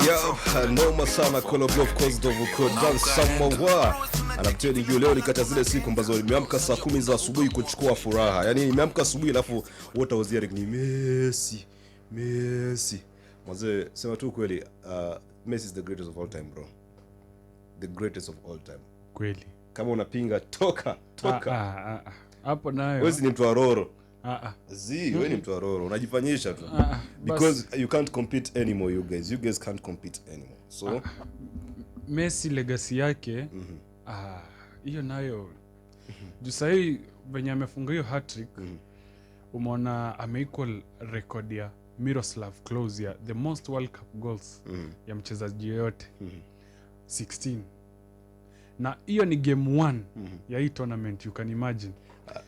Yo, noma sana Colombia, of course Dovuko Dance Samoa. And I'm telling you, leo ni kati ya zile siku ambazo nimeamka saa 10 za asubuhi kuchukua furaha. Yaani nimeamka asubuhi, alafu what I was hearing ni Messi, Messi. Mzee, sema tu kweli, Messi is the greatest of all time, bro. The greatest of all time. Kweli. Kama unapinga, toka, toka. Ah, ah, ah. Hapo nayo. Wewe ni mtu wa roro. Ah, ah. Zi, wewe ni mtu wa roro, unajifanyisha tu. Ah, ah. Bas, Because you can't compete anymore, you guys. You guys can't compete anymore. So, Messi legacy yake, ah, hiyo nayo, juu sahii venye amefunga hiyo hat-trick, umeona ameequal record ya Miroslav Klose ya the most World Cup goals ya mchezaji yoyote, 16, na hiyo ni game 1 ya hii tournament, you can imagine.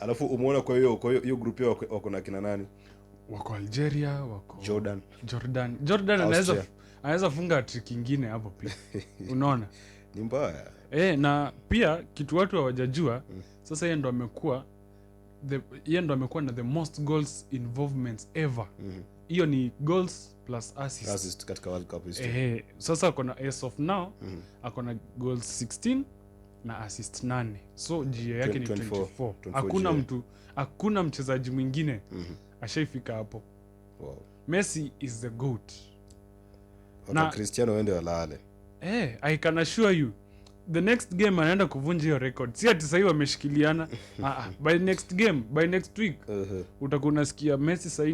Alafu umeona kwa hiyo group yao wako na kina nani? Wako Algeria, wako Jordan. Jordan. Jordan anaweza Austria. Anaweza funga trick ingine hapo pia, unaona? Ni mbaya. E, na pia kitu watu hawajajua, sasa yeye ndo amekuwa na the most goals involvements ever. Hiyo ni goals plus assists. Assist katika World Cup history. Ehe, sasa akona, as of now, akona goals 16 na assist 8, so GA yake ni 24. 24. 24 Hakuna GA. mtu, hakuna mchezaji mwingine ashaifika hapo. Messi is the GOAT. Hata Cristiano waende walale. Eh, I can assure you the next game anaenda kuvunja hiyo record. Si ati sahii wameshikiliana. Ah, ah, by next game, by next week, utakuwa unasikia Messi sahii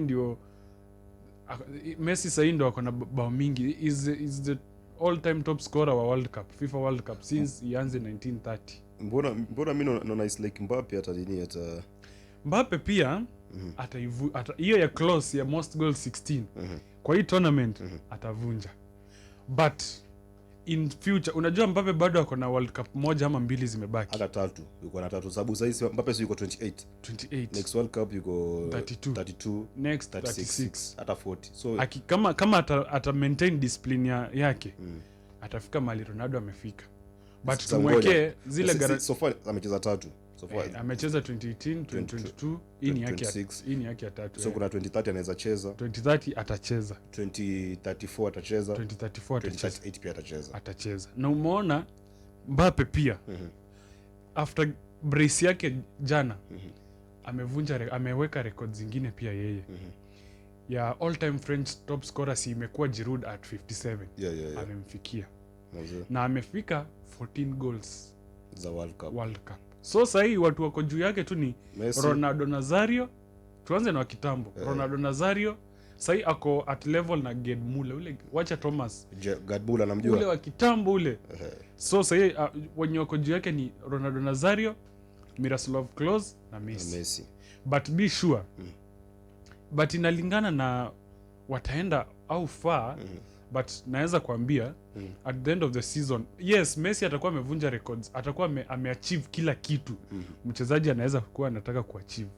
ndio ako na bao mingi, is the all time top scorer wa World Cup, FIFA World Cup, since ianze 1930. Mbona mi naona is like Mbappe hata nini hata Mbappe pia hiyo ya Klose ya most goals 16 kwa hii tournament atavunja, but in future, unajua Mbappe bado ako na World Cup moja ama mbili zimebaki. Hata tatu, yuko na tatu, sababu sahii Mbappe si yuko 28? 28. Next World Cup yuko 32. 32. Next 36. 36. Hata 40, so Kama ata maintain discipline yake, atafika mahali Ronaldo amefika, but Sasa tumwekee ngoja. zile So far amecheza tatu so far. Eh, amecheza 2018, 2022, 2026. hii ni yake ya tatu. So Eh. kuna 2030 anaweza cheza. 2030 atacheza. 2034 atacheza. 2034 atacheza. 2038 pia atacheza. Atacheza. Na umeona Mbappe pia, after brace yake jana, ameweka record zingine pia yeye ya all time French top scorer. Si imekuwa Giroud at 57? Amemfikia. Mazee. Na amefika 14 goals Za World Cup. World Cup. So sahii watu wako juu yake tu ni Messi. Ronaldo Nazario. Tuanze na wa kitambo. Ronaldo Nazario sahii ako at level na Gerd Muller ule, wacha Thomas. Gerd Muller namjua. Ule wa kitambo ule. So sahii wenye wako juu yake ni Ronaldo Nazario, Miroslav Klose na Messi. Messi. But be sure, but inalingana na wataenda au far, but naweza kuambia at the end of the season, yes, Messi atakuwa amevunja records, atakuwa ameachieve kila kitu mchezaji anaweza kuwa anataka kuachieve,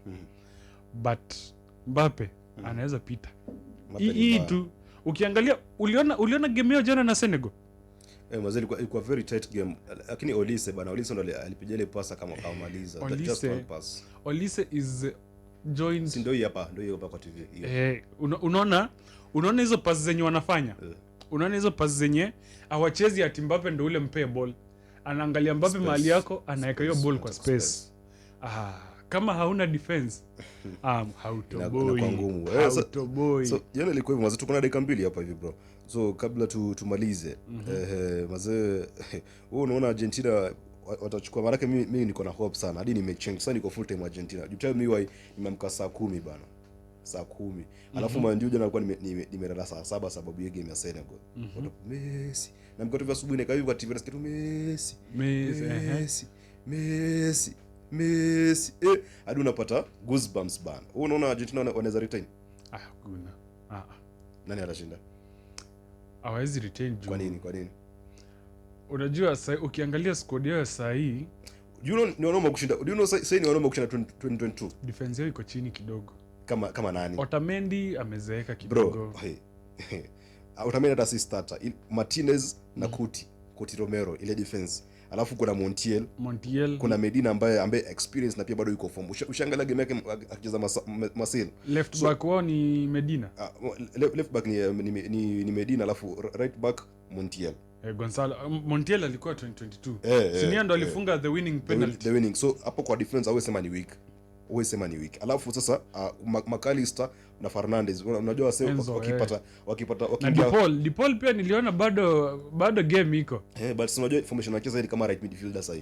but Mbappe anaweza pita. Mbappe ni Hii mbaya. tu ukiangalia, uliona game yao jana na Senegal. Eh, mazee, ilikuwa very tight game, lakini Olise bana, Olise ndo alipiga ile pasa kama kamaliza. That just Olise. one pass. Olise is joined Si ndio hii hapa, ndio hiyo hapa kwa TV hiyo. Eh, unaona hizo pasi zenye wanafanya? Unaona hizo pasi zenye awachezi ati Mbappe ndo ule mpee ball, anaangalia Mbappe Space. mahali yako, anaweka hiyo Space. ball kwa Anataka space. Ah, kama hauna defense, hautoboi. Inakuwa ngumu. Eh, Hautoboi. So jana ilikuwa hivyo, mazee. Tuko na dakika 2 hapa hivi, bro, so kabla tumalize, eh, mazee, wewe unaona Argentina watachukua? Maanake mimi niko na hope sana, hadi nimechange sasa, niko full time Argentina. You tell me why nimeamka saa 10 bana, saa 10, alafu mm jana nilikuwa nimelala saa 7 sababu ya game ya Senegal. Messi, na mko tu asubuhi nikaa hivi kwa TV, nasikia tu Messi. Messi, ehe. Messi, Messi, Messi, eh, hadi unapata goosebumps bana. Wewe unaona Argentina wanaweza retain? Ah, hakuna. Ah, ah. Nani atashinda? Hawawezi retain juu Kwa nini? Kwa nini? Unajua ukiangalia squad yao ya sahii, Do you know ni wanoma kushinda? Do you know say ni wanoma kushinda 20 2022? Defense yao iko chini kidogo. Kama nani? Otamendi amezeeka kidogo. Bro, hey. Otamendi hata si starter. Martinez na Cuti Romero, ile defense. Alafu kuna Montiel, Montiel, kuna Medina ambaye experience na pia bado yuko form. Ushaangalia game yake akicheza Marseille. Left back wao ni Medina. Left back ni Medina, alafu right back Montiel. Gonzalo Montiel alikuwa 2022. Eh, Sinia ndo alifunga the winning penalty. The winning. So hapo kwa defense hauwezi sema ni weak. Huwezi sema ni weak. Alafu sasa McAllister na Fernandez, unajua wase Enzo, wakipata na wakiingia. De Paul pia niliona bado game iko. Eh, but si unajua formation anacheza ni kama right midfielder sasa.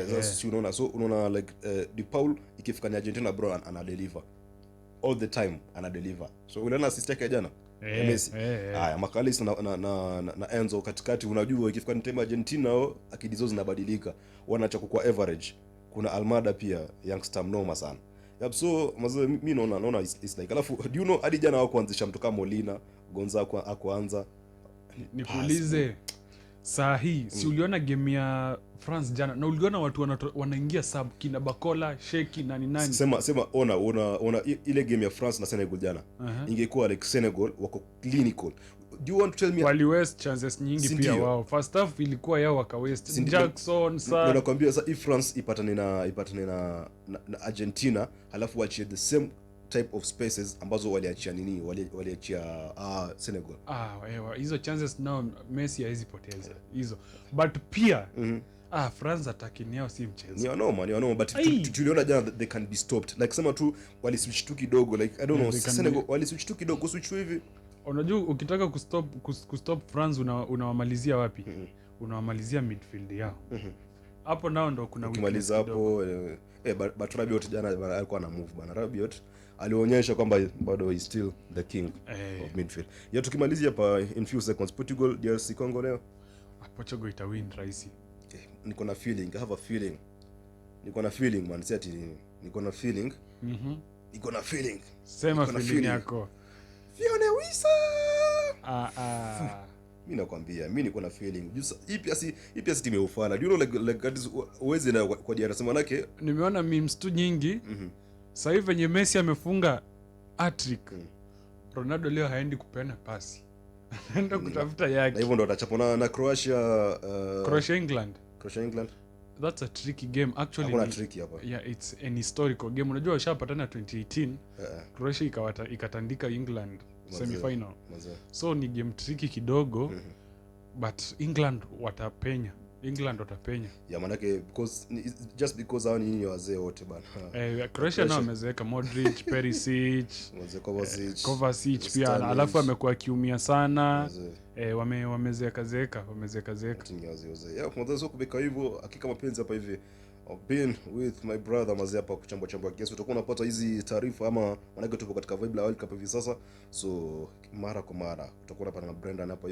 Sasa si unaona, so unaona like De Paul ikifika ni Argentina bro, ana deliver all the time, ana deliver. So uliona assist yake ya jana ya Messi. Haya, McAllister na Enzo katikati, unajua ikifika ni time Argentina wao akili zao zinabadilika, wanaacha kwa average. Kuna Almada pia, youngster mnoma sana. Yep, so mazee mi naona it's like, alafu do you know hadi jana hawakuanzisha mtu kama Molina, Gonza hakuanza. Nikuulize saa hii, si uliona game ya France jana na uliona watu wanaingia sub, kina Bakola, Sheki, nani nani? Sema ona ile game ya France na Senegal jana. Ingekuwa like Senegal wako clinical. Do you want to tell me Wali waste chances nyingi Si pia ndio? wao. First half ilikuwa yao waka waste. Si ndio? Jackson Ndio sa nakwambia sasa, if France ipatane na Argentina, halafu waachie the same type of spaces ambazo waliachia nini, waliachia Senegal. Ewa, hizo chances nao Messi hawezi poteza hizo. But pia France attacking yao si mchezo. Ni wanoma, but Ai. tuliona jana that they can be stopped. Like sema tu waliswitch tu kidogo, like I don't know, they can Senegal waliswitch tu kidogo, kuswitch tu hivi. Unajua ukitaka kustop France unawamalizia wapi? Unawamalizia midfield yao. Hapo nao ndo kuna weakness Ukimaliza kidogo. hapo but Rabiot jana bana, alikuwa na move bana. Rabiot alionyesha kwamba bado is still the king of midfield. Ya tukimalizia hapa in few seconds, Portugal DRC Congo leo. Portugal itawin rahisi. Niko na feeling, I have a feeling. Niko na feeling man, si ati nini. Niko na feeling. Niko na feeling. Sema Niko na feeling feeling. yako. Fione Wissa. Mimi nakwambia, mimi niko na feeling. Just hii pia si timu ya ufala. Do you know like that is uwezi na kwa DRC manake Nimeona memes tu nyingi. Sasa hivi venye Messi amefunga hat-trick. Ronaldo leo haendi kupeana pasi. Anaenda kutafuta Na yake. hivyo ndo watachapana na Croatia, Croatia England. Croatia England. That's a tricky game actually. Hakuna tricky hapa. Yeah, it's an historical game. Unajua washapatana 2018. Croatia ikatandika England semi-final. Mazee. So ni game tricky kidogo. But England watapenya. England watapenya. Yeah, manake because just because hao ni nini wazee wote bana. Croatia nao wamezeeka Modric, Perisic, Wazee Kovacic. Kovacic pia, Stanisic. alafu amekuwa akiumia sana. Wazee. Wamezeeka zeeka, wamezeeka zeeka. Timu ya wazee wazee. Yeah, kwa sababu kubeka hivyo hakika mapenzi hapa hivi. I've been with my brother mazee hapa kuchambua chambua kiasi. Utakuwa unapata hizi taarifa ama manake tupo katika vibe la World Cup hivi sasa. So mara kwa mara utakuwa unapata na Brendan hapa.